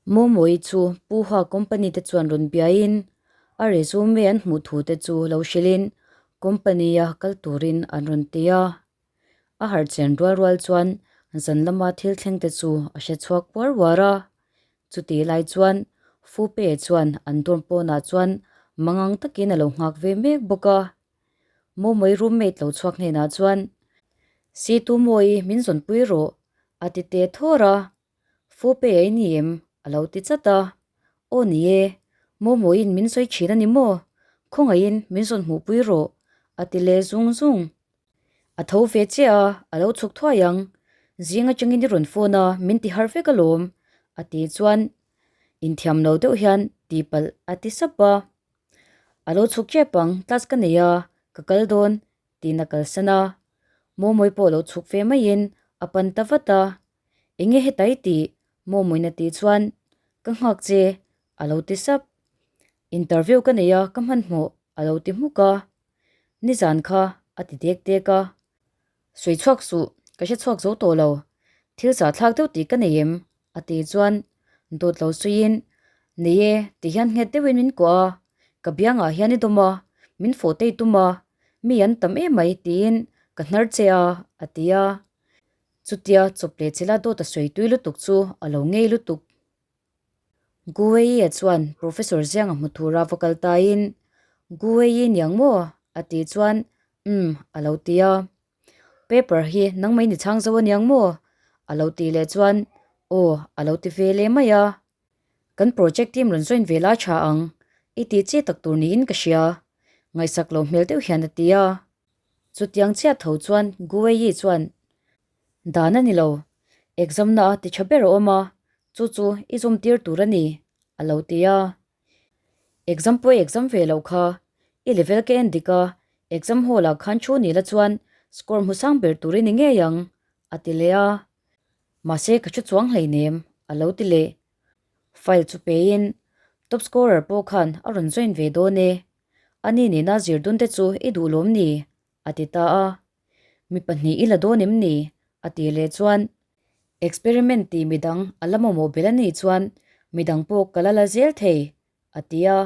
Mawmawii chu Pu Hua company te chuan rawn biain a resume an hmuh thu te chu lo hrilhin company a kal turin an rawn ti a. A harh chian rual rual chuan zan lama thil thleng te chu a hre chhuak uar uar a. Chutih lai chuan Fupe chuan an dorm pawnah chuan mangang takin a lo nghak ve mek bawk a. Mawmawii roommate lo chhuak hnenah chuan, Situ Mawii min zawnpui rawh a ti teh thawr a. Fupe a i ni em? a lo ti chat a. Aw ni e, Mawmawiin min sawi thin a ni maw? Khawngaihin min zawn hmuhpui rawh, a ti leh zung zung. A tho ve chiah a, a lo chhuk thuai ang. Zing atangin i rawn phone a, min ti har vek alawm, a ti chuan inthiam lo deuh hian tihpalh a ti sap a. A lo chhuk tep ang, class ka nei a, ka kal dawn, tiin a kalsan a. Mawmawi pawh lo chhuk ve maiin a pan ta vat a. Enge heta i tih? Mawmawiin a tih chuan, Ka nghak che, a lo ti sap. Interview ka nei a, ka hmanhmawh, a lo ti hmuk a. Nizan kha a ti dek dek a. Sawi chhuak suh, ka hre chhuak zo tawh lo. Thil zahthlak deuh tih ka nei em? a tih chuan dawt lo suiin, Nei e, ti hian nghet deuhin min kuah a, ka biangah hian i dawm a, min fawh tei tum a, mi an tam em mai tiin ka hnar che a, a ti a. Chutia chawp leh chila dawt a sawi tui lutuk chu a lo ngei lutuk. Guwei-a chuan Professor Zianga hmu tura va kal taiin, Guwei niang maw? a tih chuan, Umm, a lo ti a. Paper hi nangmah in i chhang zo aniang maw? a lo tih leh chuan, Aw, a lo ti ve leh mai a. Kan project team rawn join ve la tha ang, i tih chi tak tur niin ka hria, ngaihsak lo hmel deuh hian a ti a. Chutiang chiah tho chuan Guwei chuan, Dan a ni lo, exam na a ti tha ber a awm a, chu chu i zawm tir tur a ni, a lo ti a. Exam pawh i exam ve loh kha, i level ka en dik a, exam hall ah khan thu ni la chuan score hmu sang ber tur i ni ngei ang, a ti leh a. Mahse ka thu chuang hleinem, a lo ti leh. File chu peiin top scorer pawh khan a rawn join ve dawn e, ani nena zir dun te chu i duh lawm ni? a ti ta a. Mi pahnih i la dawn em ni? a ti leh chuan experiment tih midang a la mamawh belh a nih chuan midang pawh ka la la zel thei, a ti a.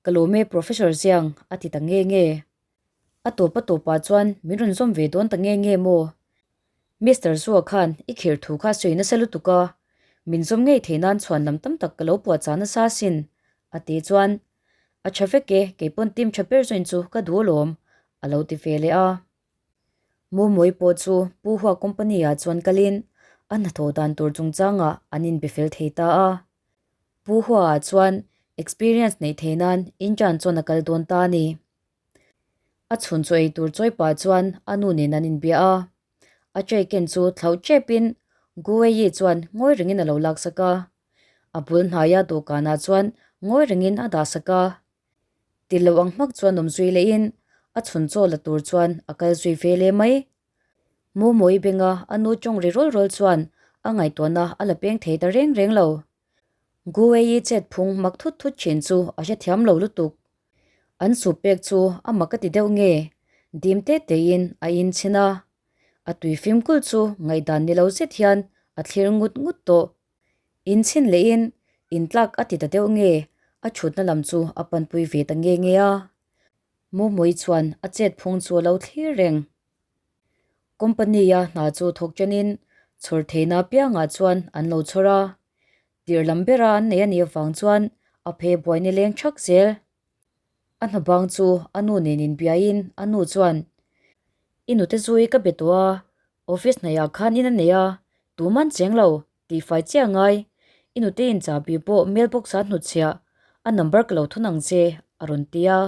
Ka lawm e Professor Ziang, a ti ta nge nge. A tawp a tawpah chuan min rawn zawm ve dawn ta nge nge maw? Mister Zua khan i khirh thu kha sawi nasa lutuk a, min zawm ngei thei nan chhuan lam tam tak ka lo puahchah nasa asin, a ti chuan A tha vek e, kei pawn team tha ber zawin chu ka duh alawm, a lo ti ve leh a. Mawmawi pawh chu Pu Hua company ah chuan kalin a hnathawh dan tur chungchangah an inbe fel thei ta a. Pu Hua ah chuan experience neih thei nan intern chuan a kal dawn ta a ni. A chhun chaw ei tur chawi pah chuan a nu nen an inbia a. A tray ken chu thlauh tepin Guwei chuan ngawi rengin a lo laksak a. A bul hnaia dawhkanah chuan ngawi rengin a dahsak a. Ti lo ang hmak chuan awm zui lehin a chhun chaw la tur chuan a kal zui ve leh mai. Mawmawi benga a nu tawng ri rawl rawl chuan a ngaihtuahna a la peng thei ta reng reng lo. Guwei chet phung mak thut thut thin chu a hrethiam lo lutuk. An sup pek chu a mak a ti deuh nge? Dim te tein a inchhin a. A tui fimkul chu ngaihdan ni lo zet hian a thlir ngut ngut tawh. Inchhin lehin intlak a ti ta deuh nge a thutna lam chu a panpui ve ta nge nge a. Mawmawii chuan a chet phung chu a lo thlir reng. Company-a hna chu thawk chenin chhawr theihna apiangah chuan an lo chhawr a. Tir lam bera an nei a nih avang chuan a phe buai ni leng thak zel. A hna bang chu a nu nen inbiain a nu chuan, I nute zui ka be tawh a, office hnaihah khan in a nei a, tuman cheng lo, tihfai chiah ngai. I nute in chahbi pawh mailbox ah hnutchhiah, a number ka lo thun ang che, a rawn ti a.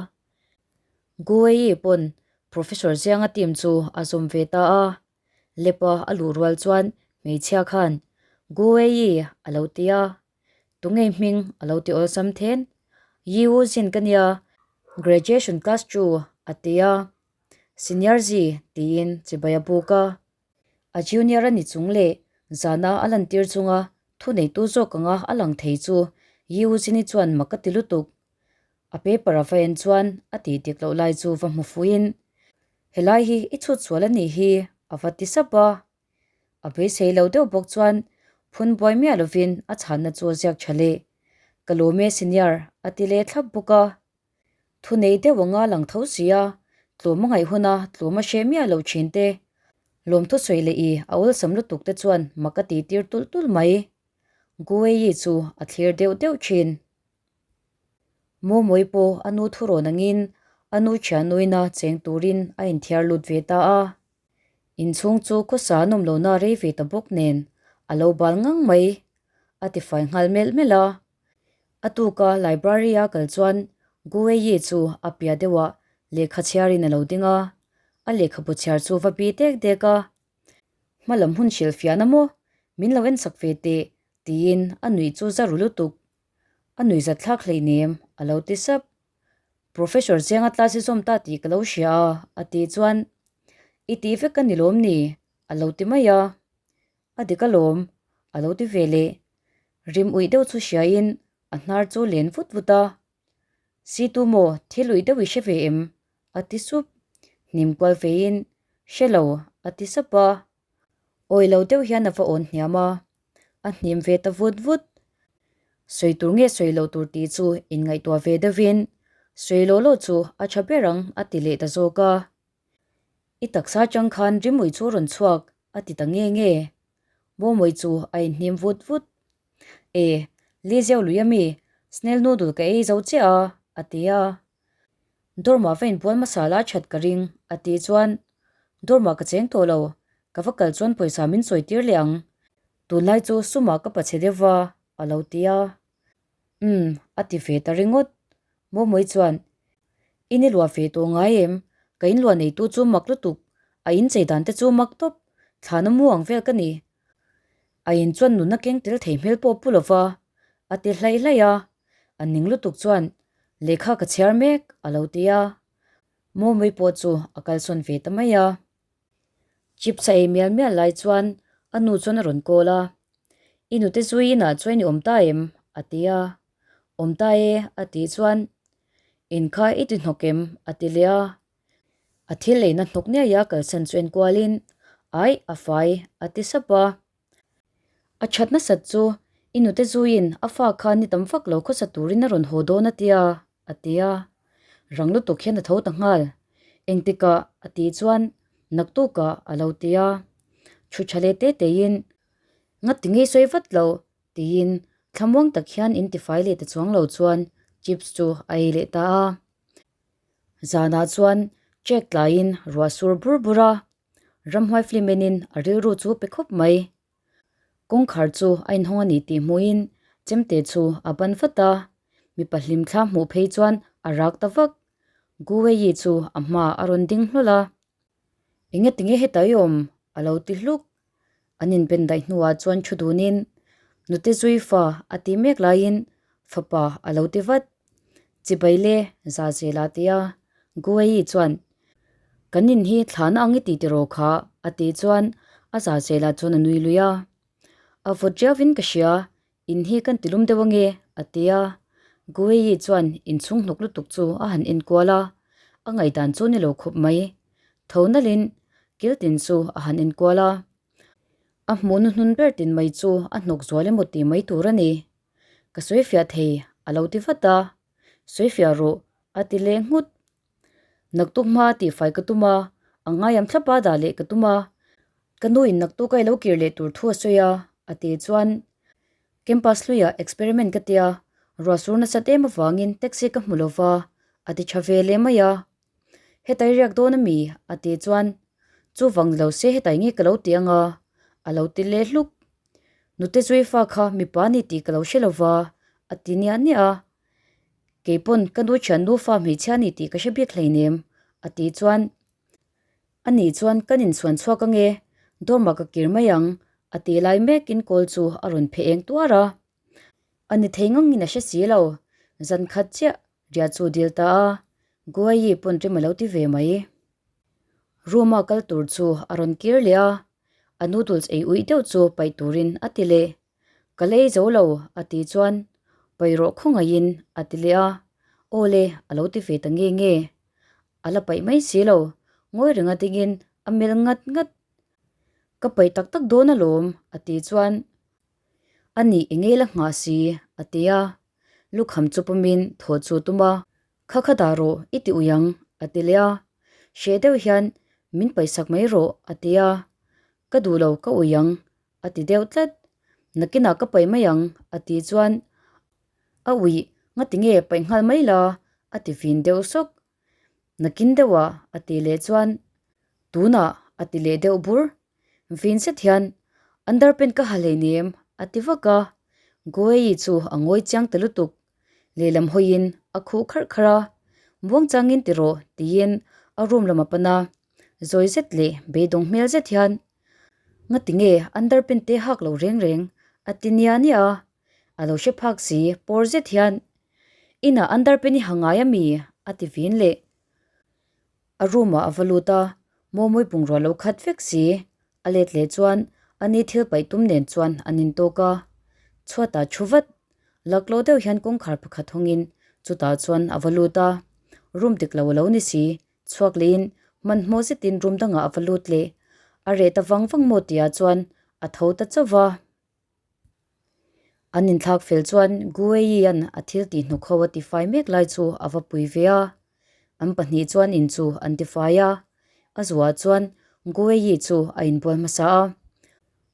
Guwei pawn Professor Zianga team chu a zawm ve ta a. Lepa a luh rual chuan hmeichhia khan, Guwei a lo ti a. Tungei hming a lo ti awlsam then. Yi Wu Jin ka nia, graduation class chu a ti a. Senior Zi tiin chibai a buk a. A junior a ni chung leh zana a lantir chunga thuneitu zawk anga a lang thei chu Yi Wu Jin-i chuan mak a ti lutuk. A paper a va en chuan a tih dik loh lai chu va hmu fuhin, Helai hi i chhut sual a nih hi a va ti sap a. A beisei lo deuh bawk chuan Phun buai miah lovin a chhanna chu a ziak tha leh. Ka lawm e senior, a ti leh thlap bawk a. Thu nei deuh anga lang tho si a, tlawm a ngaih huna tlawm a hre miah lo thin te. Lawmthu sawi leh i a awlsam lutuk te chuan mak a tih tir tulh tulh mai. Gueyi chu a thlir deuh deuh thin. Mawmawi pawh a nu thurawn angin a nu thiannuina cheng turin a inthiar lut ve ta a. Inchhung chu khawsa an awm lohna rei ve ta bawk nen a lo bal ngang mai a ti fai nghal melh melh a. A tuka library a kal chuan Gueyi chu a piah deuhah lehkha chhiarin a lo ding a, a lehkhabu chhiar chu va bi dek dek a. Hma lam hun hrilh fiahna maw? Min lo ensak ve teh tiin a nuih chu za ru lutuk. A nuih zat thlak hleinem a lo ti sap. Professor Chianga class i zawm ta tih ka lo hria a, a tih chuan I tih vek ka ni lawm ni? a lo ti mai a. A dik alawm, a lo ti ve leh. Rim uih deuh chu hriain a hnar chu len vut vut a. Situ maw, thil uih deuh i hre ve em? a ti sup. Hnim kual vein, Hre lo, a ti sap a. Awi lo deuh hian a va awn hniam a, a hnim ve ta vut vut. Sawi tur nge sawi loh tur tih chu inngaihtuah ve deuhin, Sawi law law chu a tha ber ang a ti leh ta zawk a. I taksa atang khan rimui chu a rawn chhuak a ti ta nge nge. Mawmawi chu a inhnim vut vut. E, Li Ziau lui ami, snail noodle ka ei zo chiah a, a ti a. Dormah va inbual hmasa la that ka ring, a tih chuan, Dormah ka cheng tawh lo, ka va kal chuan pawisa min sawi tir leh ang. Tunlai chu sumah ka pachhe deuh va, a lo ti a. Umm, a ti ve ta ringawt. Mawmawii chuan, I ni luah ve tawh ngai em? Ka inluah neitu chu mak lutuk, a inchei dan te chu mak tawp, thlana mu ang vel ka ni. A in chuan nunna keng tel thei hmel pawh pu lova, a ti hlaih hlaih a. A ning lutuk chuan, Lehkha ka chhiar mek, a lo ti a. Mawmui pawh chu a kalsawn ve ta mai a. Chips a ei mial mial lai chuan a nu chuan a rawn call a, I nute zui inah chuan i awm ta em? a ti a. Awm ta e, a tih chuan, In kha i ti hnawk em? a ti leh a. A thil eina hnawk ngeia kalsan chu enkualin, Aih, a fai, a ti sap a. A that nasat chu i nute zuiin a fa kha ni tam vak lo khawsa turin a rawn haw dawn a tia, a ti a. Rang lutuk hian a tho ta nghal. Engtikah? a tih chuan naktukah a lo ti a. Thu tha leh te tein, Ngati ngei sawi vat lo, tiin thlamuang tak hian intifai leh ta chuang lo chuan chips chu a ei leh ta a. Zanah chuan check tlaiin ruah sur bur bur a, ramhuai film enin a rilru chu pe khawp mai. Kawngkhar chu a inhawng a ni tih hmuhin chemte chu a ban vat a, mipa hlimthla hmuh phei chuan a rak ta vak. Guwei chu a hmaah a rawn ding hlawl a. Engatinge heta i awm? a lo ti hluk. An inben daih hnuah chuan thu dunin, Nute zui fa a ti mek laiin fapa a lo ti vat. Chibai le za zel a ti a. Guwei chuan, Kan in hi thlana ang i ti tiraw kha? a tih chuan a za zelah chuan a nui lui a. A vawt riauvin ka hria, In hi kan ti lum deuh ange, a ti a. Gueyi chuan inchhung hnawk lutuk chu a han enkual a, a ngaihdan chu ni lo khawp mai. Tho nalhin kil tin chu a han enkual a. A hmuh hnuhnun ber tin mai chu a hnawk zual emaw tih mai tur a ni. Ka sawi fiah thei, a lo ti vat a. Sawi fiah rawh, a ti leh nghut. Naktuk hma tihfai ka tum a, a ngaiam thlap a dah leh ka tum a. Ka nu in naktuk a i lo kir leh tur thu a sawi a, a ti chuan campus hluiah experiment ka tia, ruah sur nasa tlem avangin taxi ka hmu lova, a ti tha ve leh mai a. Hetai riak dawn a mi? a ti chuan chuvang ni lo se hetai nge ka lo ti ang a, a lo ti leh hluk. Nute zui fa kha mipa a ni tih ka lo hre lova, a ti niah niah a. Keipawn ka nu thian nufa hmeichhia a ni tih ka hre bik hleinem, a tih chuan a nih chuan kan inchhuan chhuak ange, dormah ka kir mai ang, a tih lai mekin kawl chu a rawn phe eng tuar a. A ni thei ngangin a hre si lo, zan khat chiah riah chu dil ta a, Guayi pawn rem a lo ti ve mai. Room-a kal tur chu a rawn kir leh a, a noodles ei uih deuh chu paih turin a ti leh. Ka lei zo lo, a tih chuan paih rawh khawngaihin a ti leh a, Aw le, a lo ti ve ta nge nge. A la paih mai si lo, ngawi renga dingin a melh ngat ngat. Ka paih tak tak dawn alawm, a tih chuan. A nih i ngei la nghah si, a ti a. Lukham chu pawmin thaw chu tum a, Kha kha dah rawh, i ti ui ang, a ti leh a. Hreh deuh hian, Min paihsak mai rawh, a ti a. Ka duh lo, ka ui ang, a ti deuh tlat. Nakinah ka paih mai ang, a ti chuan, A uih, ngati nge paih nghal mai la, a ti fin deuh sawk. Nakin deuhah, a ti leh chuan, Tunah, a ti leh deuh bur. Vin zet hian, Underpant ka ha hleinem, a ti vak a. Goei chu a ngawi chiang ta lutuk. Lehlam hawiin a khuh kharh kharh a, Buang changin ti rawh, tiin a room lam a pan a. Zawi zet leh beidawng hmel zet hian, Ngati nge underpant te hak lo reng reng? a ti nia nia a. A lo hre phak si, pawr zet hian, Inah underpant i ha ngai a mi? a ti vin leh. A room ah a va lut a, Mawmui bungrua lo khat vek si. A let leh chuan a ni thil paih tum nen chuan an intawk a. Chhuatah thu vat laklawh deuh hian kawngkhar pakhat hawngin chutah chuan a va lut a. Room dik lo a lo ni si, chhuak lehin hmanhmawh zetin room dangah a va lut leh. A reh ta vang vang maw tihah chuan a tho ta chauh va. An inthlak fel chuan Guei-a'n a thil tih hnuk ho a tifai mek lai chu a va pui ve a. An pahnih chuan in chu an tifai a. A zuah chuan Guei chu a inbual hmasa a.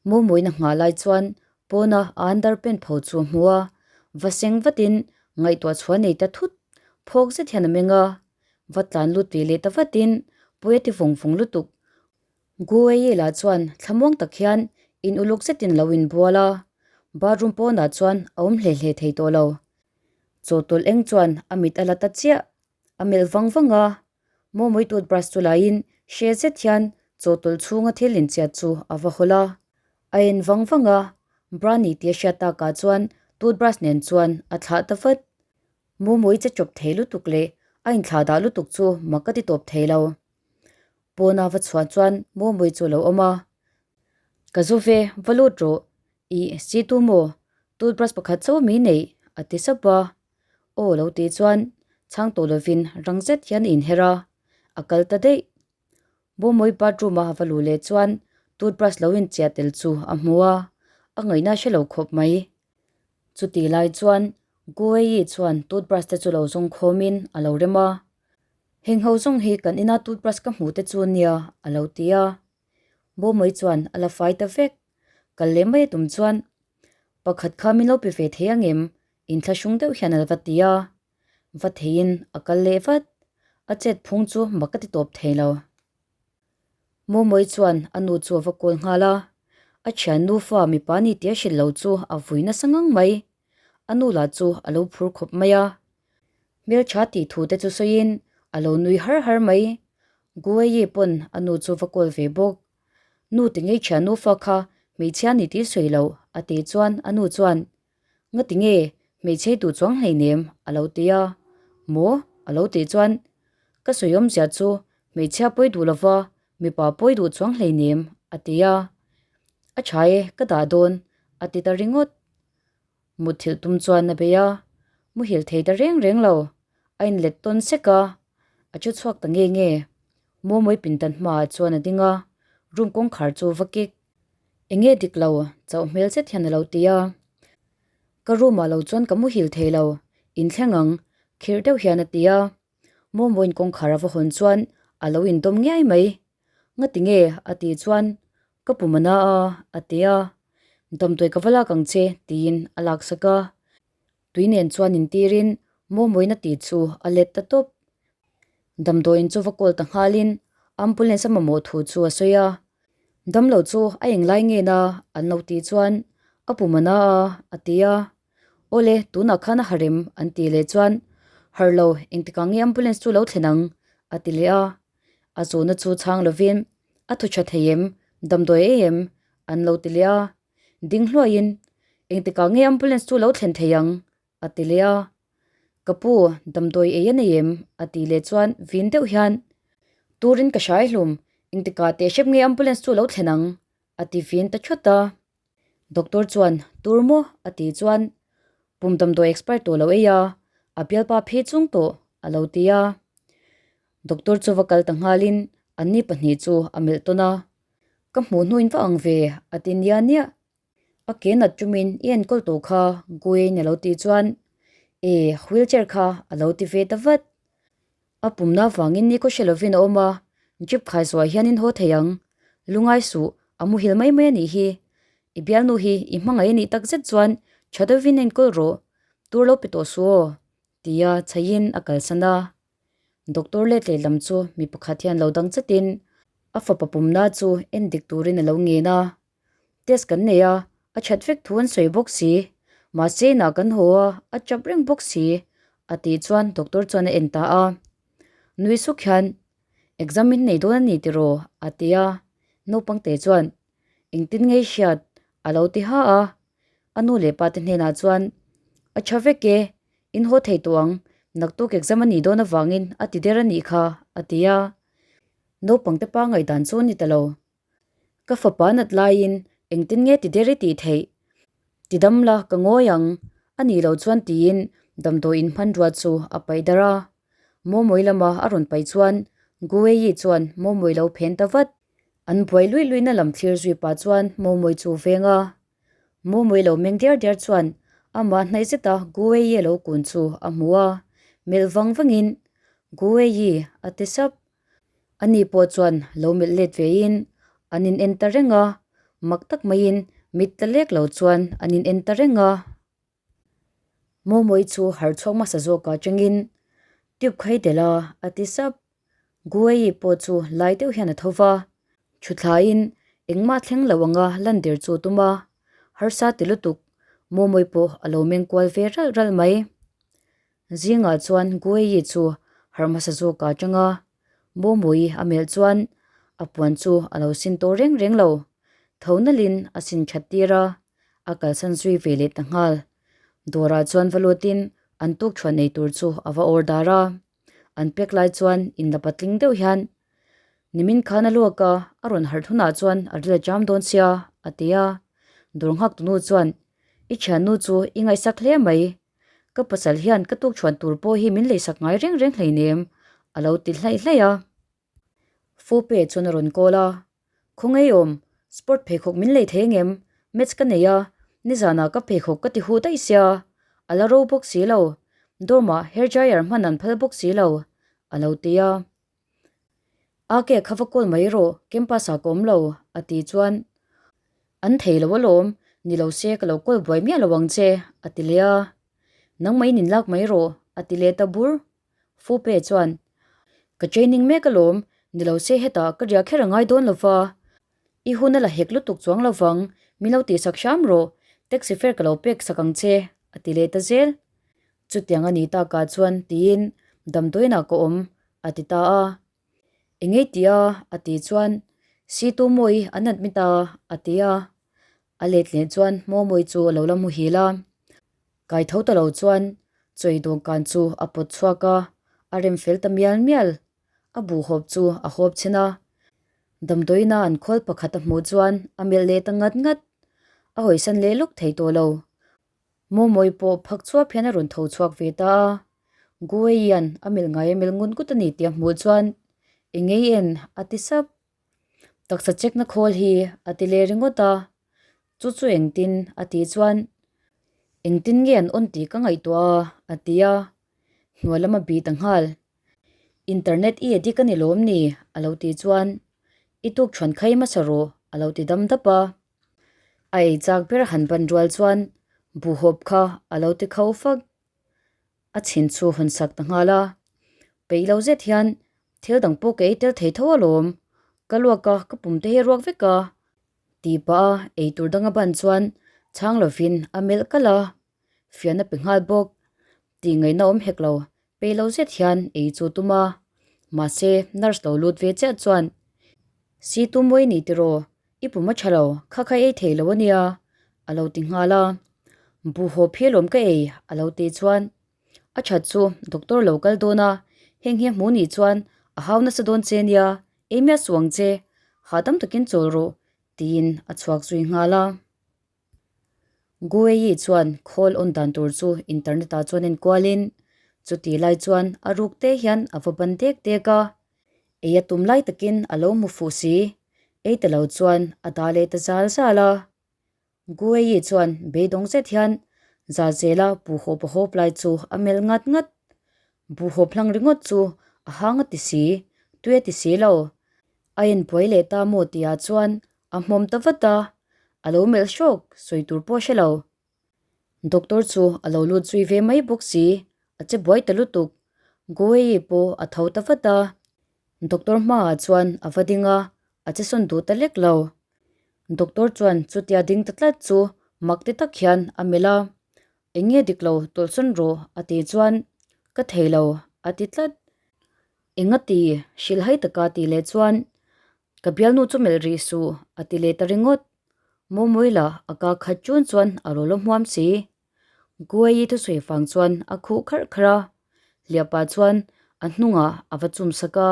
Mawmawina nghah lai chuan pawna a underpant pho chu a hmu a. Va seng vatin ngaihtuah chhuah nei ta thut phawk zet hian a meng a. Va tlan lut ve leh ta vatin pawi a ti vawng vawng lutuk. Guei-la chuan thlamuang tak hian in uluk zetin lo inbual a, bathroom pawnah chuan a awm hle hle thei tawh lo. Chawhtawlh eng chuan a mit a la ta chiah, a melh vang vang a. Mawmui toothbrush chu laiin hre zet hian chawhtawlh chhunga thil inchiat chu a va hawl a. A en vang vang a, bra ni tih a hriat takah chuan toothbrush nen chuan a thlah ta vat. Mawmui che chawp thei lutuk leh a inthlah dah lutuk chu mak a ti tawp thei lo. Pawna va chhuah chuan Mawmui chu a lo awm a, Ka zu ve, va lut rawh, ih si tu maw, toothbrush pakhat chauh mi neih, a ti sap a. Aw lo tih chuan chhang tawh lovin rang zet hian a inher a, a kal ta daih. Mawmui bathroom a va luh leh chuan toothbrush lo inchiah tel chu a hmu a, a ngaihna a hre lo khawp mai. Chutih lai chuan Guei chuan toothbrush te chu lo zawng khawmin a lo rem a. Heng ho zawng hi kan ina toothbrush ka hmuh te chu nia a lo ti a. Bawmawii chuan a la fai ta vek. Kal leh mai a tum chuan pakhat kha min lo pe ve thei angem inthlahrung deuh hian a va ti a. Va theiin a kal leh vat. A chet phung chu mak a ti tawp thei lo. Mawmawii chuan a nu chu a va kawl nghal a. A thian nufa mipa ni tia hrilh lo chu a vui nasa ngang mai. A nu lah chu a lo phur khawp mai a. Hmeltha tih thu te chu sawiin a lo nui har har mai. Guei pawn a nu chu va kawl ve bawk. Nu ti ngei thian nufa kha hmeichhia ni tih sawi loh a tih chuan a nu chuan, Ngati nge hmeichhe duh chuang hleinem a lo ti a. Maw? a lo tih chuan, Ka sawi awmzia chu hmeichhia pawi duh lova mipa pawi duh chuang hleinem a ti a. A tha e, ka dah dawn a ti ta ringawt. Mutthilh tum chuan a bei a, muhil thei ta reng reng lo. A inlet tawn sek a, a chu chhuak ta nge nge. Mawmawii pindan hmaah chuan a ding a, room kawngkhar chu va kik. Eng nge dik lo? Chauh hmel zet hian a lo ti a. Ka room ah lo chuan ka muhil thei lo, inthleng ang, khirh deuh hian a ti a. Mawmawiin kawngkhar a va hawn chuan a lo indawm ngiai mai. Ngati nge? a tih chuan Ka pum a na a, a ti a. Damdawi ka va lak ang che, tiin a laksak a. Tui nen chuan intirin Mawmawiin a tih chu a let ta tawp. Damdawiin chu va call ta nghalin ambulance a mamawh thu chu a sawi a. Damlo chu a englai nge na an lo tih chuan a pum a na a, a ti a. Awle, tunah khan a harem an tih leh chuan harh lo, engtikah nge ambulance chu lo thlen ang? a ti leh a. A zawhna chu chhang lovin a thaw tha thei em, damdawi ei em? an lo ti leh a. Ding hluaiin, Engtikah nge ambulance chu lo thlen thei ang? a ti leh a. Ka pu, damdawi ei a nei em? a tih leh chuan vin deuh hian, Turin ka hrai hlum, engtikah teh hrep nge ambulance chu lo thlen ang? a ti vin ta thawt a. Doctor chuan, Tur maw? a tih chuan, Pum damdawi expire tawh lo ei a, a bialpa phi chung tawh, a lo ti a. Doctor chu va kal ta nghalin anni pahnih chu a melh tawn a. Ka hmuh hnuin va ang ve, a ti nia nia. A ke nat tumin i enkawl tawh kha Gwen a lo tih chuan E, wheelchair kha a lo ti ve ta vat. A pumna avangin ni khaw hre lovin a awm a, jeep khai zuah hian in haw thei ang. Lungai suh, a muhil mai mai a nih hi. I bialnu hi i hmangaih a nih tak zet chuan tha deuhin enkawl rawh, tur lo pe tawh suh aw, tia chhaiin a kalsan a. Doctor let lehlam chu mi pakhat hian lo dang chatin a fapa pumna chu en dik turin a lo ngen a. Test kan nei a, a that vek thu an sawi bawk si. Mahse inah kan haw a, a chap reng bawk si, a tih chuan doctor chuan a en ta a. Nui suk hian, Exam in nei dawn a ni tiraw? a ti a. Naupang te chuan, Engtin ngei hriat? a lo ti ha a. A nu leh pa te hnenah chuan, A tha vek e, in haw thei tawh ang, naktuk exam a nih dawn avangin a ti der a nih kha, a ti a. Naupang te pa ngaihdan chu a ni ta lo. Ka fapa nat laiin engtin nge ti der i tih theih? Ti dam la, ka ngawi ang. A nih loh chuan tiin damdawi in hmanrua chu a paih darh a. Mawmawi lama a rawn paih chuan Gueyi chuan Mawmawi lo phen ta vat. An buai luih luihna lam thlir zui pah chuan Mawmawi chu veng a. Mawmawi lo meng diar diar chuan amah hnaih zeta Gueyi a lo kun chu a hmu a, melh vang vangin, Gueyi, a ti sap. Ani pawh chuan lo melh let vein an in en ta reng a, mak tak maiin mit ta lek lo chuan an in en ta reng a. Mawmawi chu harh chhuak hmasa zawkah atangin tube khai tel a, a ti sap. Gueyi pawh chu lai deuh hian a tho va, thuthlain engmah thleng lo anga lan der chu a tum a, harsa ti lutuk Mawmawi pawh a lo meng kual ve ralh ralh mai. Zingah chuan Gueyi chu harh hmasa zawk a tang a, Mawmawii a melh chuan a puan chu a lo sin tawh reng reng lo. Tho nalhin a sin that tir a, a kalsan zui ve leh ta nghal. Dawrah chuan va lutin an tuk thuan ei tur chu a va order a. An pek lai chuan inla patling deuh hian, Nimin khan a luak a, a rawn harh hunah chuan a ril a cham dawn sia, a ti a. Dawr nghak tunu chuan, I thiannu chu i ngaihsak hle mai, Ka pasal hian ka tukchhuan tur pawh hi min leisak ngai reng reng hleinem, a lo ti hlaih hlaih a. Fupe chuan a rawn call a, Khawngaih awm, sport pheikhawk min lei thei angem? Match ka nei a, nizanah ka pheikhawk ka ti huh daih sia, a la ro bawk si lo, dorm ah hair dryer hman an phal bawk si lo, a lo ti a. A ke kha va call mai rawh, campus ah ka awm lo, a ti chuan, An thei lo alawm, ni lo se ka lo call buai miah lo ang che, a ti leh a. Nangmah in inlak mai rawh, a ti leh ta bur. Fupe chuan, Ka training mek alawm, ni lo se hetah ka riah kher a ngai dawn lo va, i hun a la hek lutuk chuang lo vang, min lo tihsak hram rawh, taxi fare ka lo pek sak ang che, a ti leh ta zel. Chutiang a nih takah chuan tiin damdawiinah ka awm, a ti ta a. Engei ti a? a tih chuan Situ Mawi an admit a, a ti a. A let leh chuan Mawmawi chu a lo la muhil a. Kai tho ta lo chuan chawi dawhkan chu a pawt chhuak a, a rem fel ta mial mial. A buhhawp chu a hawp chhen a. Damdawiina an khawl pakhat a hmuh chuan a melh leh ta ngat ngat. A hawisan leh lawk thei tawh lo. Mawmawi pawh phak chhuap hian a rawn tho chhuak ve ta a. Gueian a melh ngai a melh ngut ngut a ni tih a hmuh chuan Eng ngei en? a ti sap. Taksa chekna khawl hi a ti leh ringawt a. Chu chu engtin? a tih chuan Engtin nge an awn tih ka ngaihtuah a a ti a. Hnuai lam a bih ta nghal. Internet i addict a ni lawm ni? a lo tih chuan I tuk thuan khai hmasa rawh a lo ti dam dap a. A ei chak ber han ban rual chuan buhhawp kha a lo ti kho fak. A chhin chu hawn sak ta nghal a, peih lo zet hian thil dang pawh ka ei tel thei tho alawm, ka luak a, ka pum te hi a ruak vek a, tih pah a ei tur dang a ban chuan chhang lovin a melh kalh a, fian a pe nghal bawk. Tih ngaihna awm hek lo, peih lo zet hian ei chu tum a, mahse nurse lo lut ve chiah chuan, Si tum mawi ni tiraw, I pum a tha lo, kha kha ei thei lo a nia, a lo ti nghal a. Buhhaw phial awm ka ei, a lo ti chuan. A that chu doctor lo kal dawn a, heng hi a hmuh nih chuan a hau nasa dawn che nia, ei miah suh ang che, hahdam takin chawl rawh, tiin a chhuak zui nghal a. Gueyi chuan khawl on dan tur chu internet ah chuan en kualin chuti lai chuan a ruk te hian a va ban dek dek a, ei a tum lai takin a lo hmu fuh si, ei ta lo chuan a dah leh ta zal zal a. Gueyi chuan beidawng zet hian Zazela buhhawp a hawp lai chu a melh ngat ngat. Buhhawp hlang ringawt chu a hang a ti si, tui a ti si lo. A inbuai leh ta maw tihah chuan a hmawm ta vat a, a lo melh hrawk sawi tur pawh a hre lo. Doctor chu a lo lut zui ve mai bawk si, a che buai ta lutuk. Gueyi pawh a tho ta vat a, Doctor hmaah chuan a va ding a, a che sawn duh ta lek lo. Doctor chuan chutia ding ta tlat chu mak ti tak hian a melh a, Eng nge dik lo tawlh sawn rawh a tih chuan ka thei lo a ti tlat. Eng a ti? Hrilhhai taka tih leh chuan ka bialnu chu melh rih suh a ti leh ta ringawt. Mawmawi lah a ka khat chun chuan a rawl a hmuam si. Guaii thusawi vang chuan a khuh kharh kharh a, Hliapa chuan a hnungah a va chum sak a,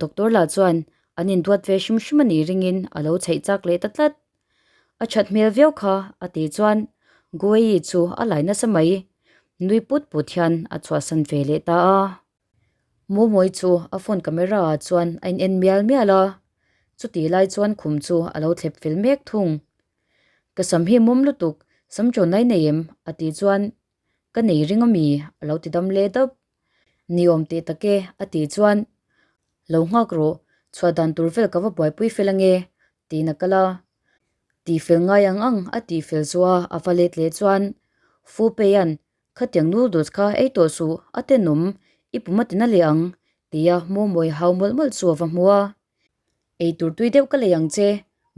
doctor lah chuan an induat ve hrim hrim a nih ringin a lo chheih chak leh ta tlat. A that hmel viau kha a tih chuan Guaii chu a lai nasa mai, nui put put hian a chhuahsan ve leh ta a. Mawmawi chu a phone camera ah chuan a in en mial mial a, chutih lai chuan khum chu a lo thlep fel mek thung. Ka sam hi mawm lutuk, sam chawn nai nei em? a tih chuan ka nei ring ami a lo ti dam leh dap. Ni awm teh tak e a tih chuan lo nghak rawh, chhuah dan tur vel ka va buaipui fel ange tiin a kal a. Tihfel ngai ang ang a tihfel zuah a va let leh chuan Fupeia'n Khatiang noodles kha ei tawh suh, a tenawm, i pum a tina leh ang, tia Mawmawi hau mawlh mawlh chu a va hmu a. Ei tur tui deuh ka lei ang che,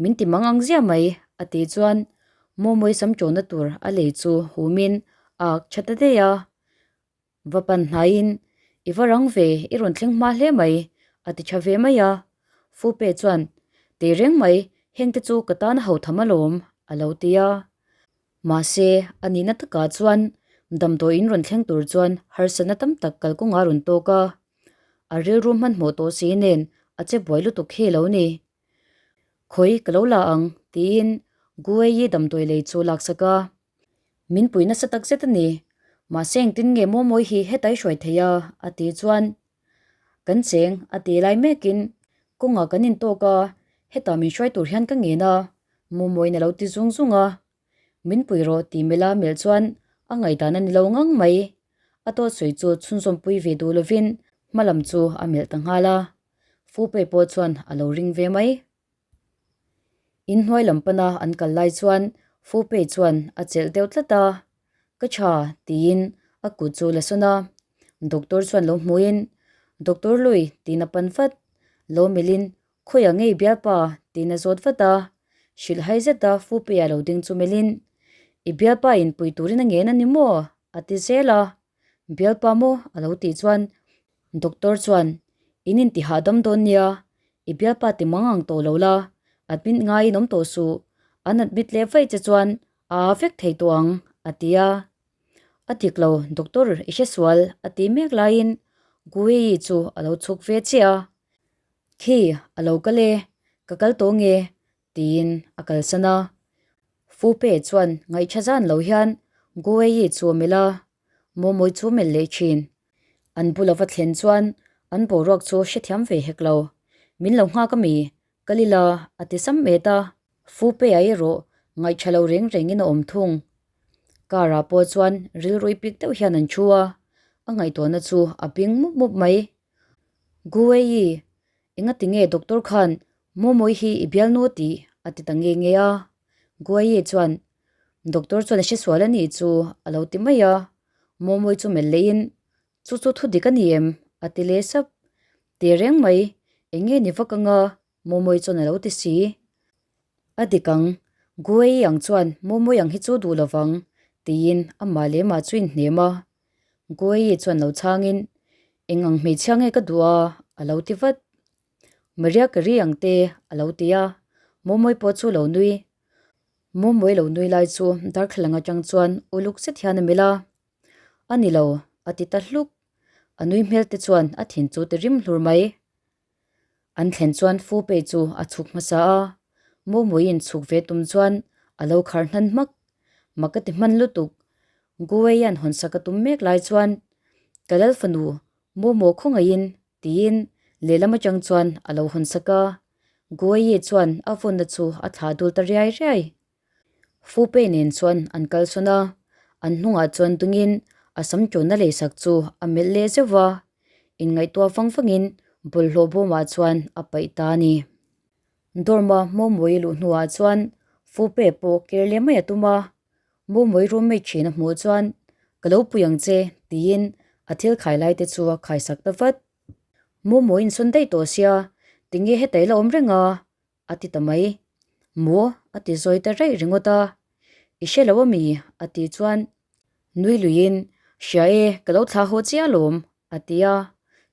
min ti mang ang ziah mai, a tih chuan Mawmawi sam ṭawhna tur a lei chu humin a ak tha ta daih a. Va pan hnaiin, I va rang ve, i rawn thleng hma hle mai, a ti tha ve mai a. Fupe chuan, Tei reng mai, hengte chu ka tan a ho tham alawm, a lo ti a. Mahse, a nihna takah chuan damdawiin rawn thleng tur chuan harsatna tam tak kalkawngah a rawn tawk a. A rilru hmanhmawh tawh si nen a che buai lutuk hi lo ni. Khawi ka lo la ang, tiin Gueyi damdawi lei chu laksak a. Min pui nasa tak zet a ni. Mahse engtin nge Mawmawi hi hetai hruai thei a? a ti chuan Kan cheng a ti lai mekin kawngah kan intawk a, hetah min hruai tur hian ka ngen a, Mawmawiin a lo ti zung zung a. Min pui rawh tih melh a melh chuan a ngaihdan a ni lo ngang mai. A tawt sawi chu chhunzawmpui ve duh lovin hma lam chu a melh ta nghal a. Fupei pawh chuan a lo ring ve mai. Inhnuai lam pana an kal lai chuan Fupei chuan a chelh deuh tlat a, Ka tha tiin a kut chu la sawn a. Doctor chuan lo hmuhin, Doctor Lui tiin a pan vat. Lo melhin, Khawiah ngei bialpa? tiin a zawt vat a. Hrilhhai zeta Fupei-a lo ding chu melhin, I bialpa inpui turin a ngen a ni maw? a ti zel a. Bialpa maw? a lo tih chuan Doctor chuan, In inti hahdam dawn nia, i bialpa ti mang ang tawh lo la, admit ngaiin awm tawh suh, an admit leh vaih che chuan a aa vek thei tawh ang, a ti a. A dik lo, doctor i hre sual, a ti mek laiin Gueyi chu a lo chhuk ve chiah a. Khi, a lo kal e, ka kal tawh nge, tiin a kalsan a. Fupe chuan ngaihṭha zan lo hian Gueyi chu a melh a, Mawmawi chu melh leh thin. An bula va thlen chuan an boruak chu hrethiam ve hek lo. Min lo nghak ami? Ka li la, a ti sam met a. Fupe-a erawh ngaihṭha lo reng rengin a awm thung. Car-ah pawh chuan rilru pik deuh hian an thu a, a ngaihtuahna chu a bing mup mup mai. Gueyi, engati nge doctor khan Mawmawi hi i bialnu a tih? a ti ta nge nge a. Gueyi chuan Doctor chuan a hre sual a nih chu a lo ti mai a, Mawmawi chu melh leiin, Chu chu thu dik a ni em? a ti leh sap. Teh reng mai, eng nge ni vak anga? Mawmawi chuan a lo ti si. A dik ang, Guei ang chuan Mawmawi ang hi chu duh lo vang, tiin amah leh mah chu inhnem a. Guei chuan lo chhangin, Eng ang hmeichhia nge ka duh a? a lo ti vat. Maria Carey ang te a lo ti a, Mawmawi pawh chu lo nui. Mawmawi lo nui lai chu darthlalang atang chuan uluk zet hian a melh a, A ni lo, a ti ta hluk. A nui hmel te chuan a thin chu ti rim hlur mai. An thlen chuan Fupei chu a chhuk hmasa a, Mawmawiin chhuk ve tum chuan a lo khar hnan hmak. Mak a ti hman lutuk. Guweian hawnsak a tum mek lai chuan, Ka lal fanu, Mawmaw khawngaihin, tiin lehlam atang chuan a lo hawnsak a. Guweiye chuan a vawnna chu a thlah dul ta riai riai. Fupe nen chuan an kal sawn a, an hnungah chuan dungin a sam ṭawnna leisak chu a melh leh zeuh va, inngaihtuah vang vangin bawlhhlawh bawmah chuan a paih ta a ni. Dorm-a Mawmawii luh hnuah chuan Fupe pawh ker leh mai a tum a, Mawmawii roommate ṭhin a hmuh chuan Ka lo pui ang che tiin a thil khai lai te chu a khaisak ta vat. Mawmawii insawn daih tawh sia, tinge heta i la awm reng a? a ti ta mai. Maw? a ti zawi ta raih ringawt a. I hre lo ami? a tih chuan nui luiin, Hria e, ka lo thlah haw chiah alawm, a ti a.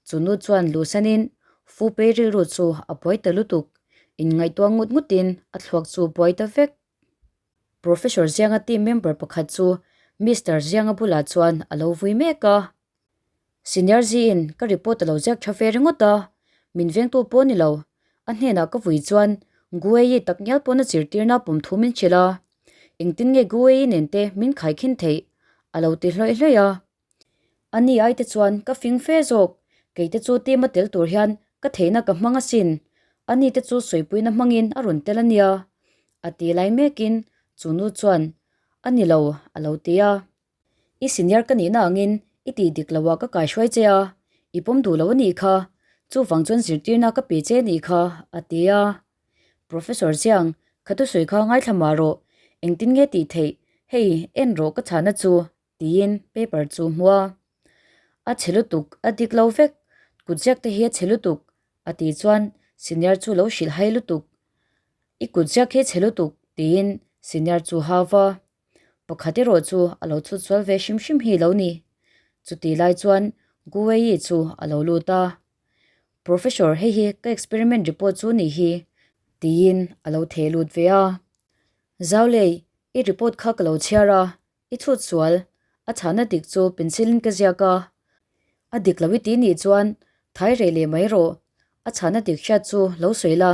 Chu nu chuan luhsanin Fupei rilru chu a buai ta lutuk, inngaihtuah ngut ngutin a thluak chu buai ta vek. Professor Zianga team member pakhat chu Mister Zianga bulah chuan a lo vui mek a. Senior Ziin ka report a lo ziak tha ve ringawt a, min vengtu pawh a ni lo. A hnenah ka vui chuan Gueyi tak ngial pawn a zirtirna pawm thu min hrilh a, engtin nge Gueyi nen te min khaikhin theih? a lo ti hlawih hlawih a. A ni ai te chuan ka fing fe zawk, kei te chu team a tel tur hian ka theihna ka hmang asin, a ni te chu sawipuina hmangin a rawn tel a nia, a ti lai mekin chu nu chuan a ni lo a lo ti a. I senior ka nihna angin i tih dik loh ah ka kaihruai che a, i pawm duh lo a nih kha, chuvang chuan zirtirna ka pe che a nih kha, a ti a. Professor Chiang, kha thusawi kha ngaithla mah rawh, engtin nge tih theih, hei en rawh ka chhahna chu, tiin paper chu hmu a. A chhe lutuk, a dik lo vek, kutziak te hi a chhe lutuk, a tih chuan senior chu lo hrilh hai lutuk, I kutziak hi chhe lutuk, tiin senior chu hau va. Pakhat erawh chu a lo chhut sual ve hrim hrim hi lo ni. Chutih lai chuan Guwei chu a lo lut a, Professor hei hi ka experiment report chu nih hi, tiin a lo theh lut ve a. Zaulei, i report kha ka lo chhiar a, i chhut sual, a chhahna dik chu pencil in ka ziak a. A dik lo i ti nih chuan thai reh leh mai rawh, a chhahna dik hriat chu lo sawi la,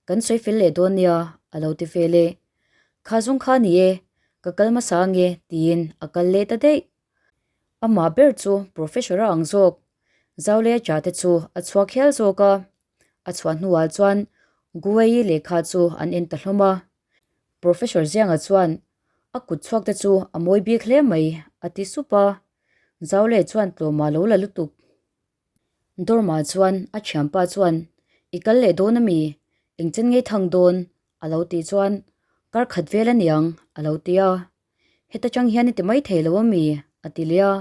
kan sawi fel leh dawn nia, a lo ti ve leh. Kha zawng kha ni e, ka kal hmasa ange tiin a kal leh ta daih. Amah ber chu Professor a ang zawk, Zaulea cha te chu a chhuak hial zawk a. A chhuah hnuah chuan Guwei lehkha chu an en ta hlawm a. Professor Zianga chuan a kut chhuak te chu a mawi bik hle mai a ti sup a. Zaulea chuan tlawmah lo la lutuk. Dorma chuan a thianpa chuan, I kal leh dawn ami? Engchen ngei thang dawn? a lo tih chuan, Kar khat vel a niang, a lo ti a. Heta tang hian i ti mai thei lo ami? a ti leh a.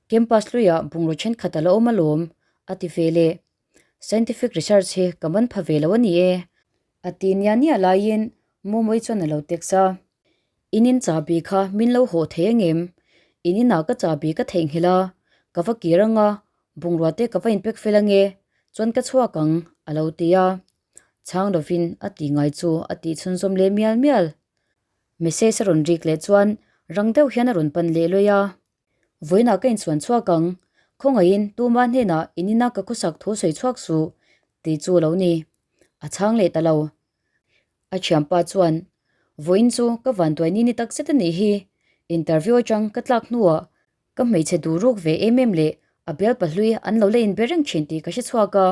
Campus hluiah bungraw thenkhat a la awm alawm, a ti ve leh. Scientific research hi ka man pha ve lo a ni e, a ti niah niah laiin Mawmawii chuan a lo text a. In in chahbi kha min lo haw thei angem? In inah ka chahbi ka theihnghilh a, ka va kir anga, bungrua te ka va inpek fel ange, chuan ka chhuak ang, a lo ti a. Chhang lovin a tih ngai chu a tih chhunzawm leh mial mial. Message a rawn rik leh chuan rang deuh hian a rawn pan leh luai a. Vawiinah ka inchhuan chhuak ang, khawngaihin tuma hnenah in ina ka khawsak thu sawi chhuak suh, tih chu a lo ni. A chhang leh ta lo. A thianpa chuan, Vawiin chu ka vanduai ni ni tak zet a nih hi. Interview atang ka tlak hnuah ka hmeichhe duh ruk ve em em leh a bial pahlui an lo la inbe reng thin tih ka hre chhuak a.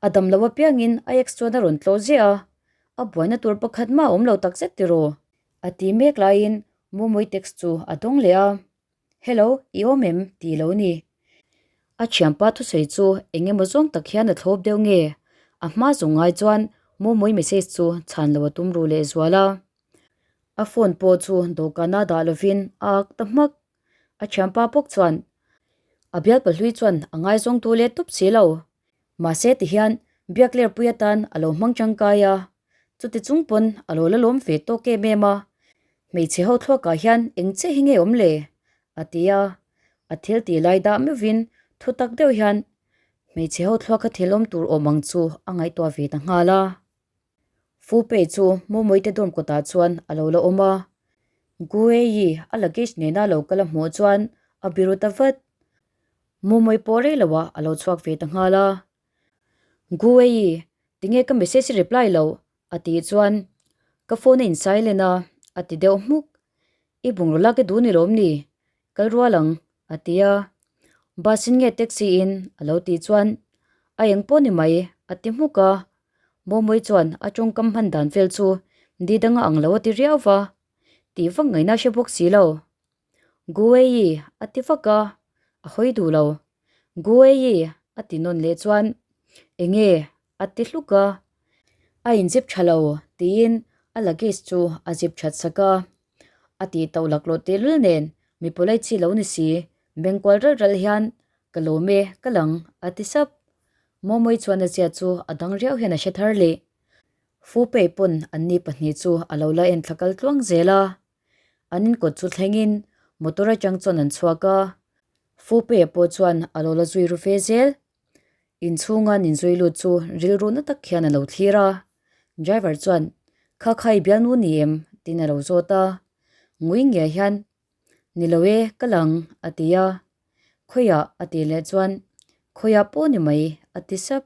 A dam lo apiangin a ex chuan a rawn tlawh ziah a, a buaina tur pakhat mah a awm lo tak zet tiraw? A ti mek laiin Mawmawii text chu a dawng leh a. Hello, i awm em? tih lo ni. A thianpa thusawi chu eng emaw zawng tak hian a thlawp deuh nge? A hma zawng ngai chuan Mawmawii message chu chhan lo a tum ru leh zual a. A phone pawh chu dawhkana dah lovin a ak ta hmak. A thianpa bawk chuan a bialpa hlui chuan a ngaizawng tu leh tawp si lo. Mahse tihian biak lerpui atan a lo hmang tangkai a, chuti chung pawn a lo la lawm ve tawk em em a, hmeichhe ho thluakah hian eng chiah hi nge awm le? a ti a, a thil tih lai dah meuhvin thu tak deuh hian hmeichhe ho thluaka thil awm tur awm ang chu a ngaihtuah ve ta nghal a. Fupei chu Mawmawite dorm kawtah chuan a lo la awm a, Gueyi a luggage nena lo kal a hmuh chuan a biru ta vat. Mawmawii pawh rei loah a lo chhuak ve ta nghal a. Gueyi, tinge ka message i reply loh? a tih chuan ka phone a in silent a, a ti deuh hmuk. I bungraw lak i duh ni lawm ni? Kal rual ang, a ti a. Bus in nge taxi in? a lo tih chuan a eng pawh ni mai, a ti hmuk a. Mawmawii chuan a tawngkam hman dan vel chu di danga ang lo a ti riau va. Tih vak ngaihna hre bawk si lo. Guwei a ti vak a, a hawi duh lo. Guwei a ti nawn leh chuan Enge a ti hluk a, a inzip tha lo tiin a luggage chu a zip that sak a. A tih tauh laklawh tehlul nen mi polite chi lo ni si, bengkual ral ral hian Ka lawm e, ka lang a ti sap. Mawmawii chuan a zia chu a dang riau hian a hre thar leh. Fupei pawn anni pahnih chu a lo la en thla kal tluang zel a. An inkawt chu thlengin motor atang chuan an chhuak a, Fupei pawh chuan a lo la zui ru fe zel. Inchhunga an inzui lut chu rilru na tak hian a lo thlir a. Driver chuan, Kha kha i bialnu ni em? tiin a lo zawt a. Ngui ngiai hian, Ni lo e, ka lang, a ti a. Khawiah? a tih leh chuan, Khawiah pawh ni mai, a ti sap.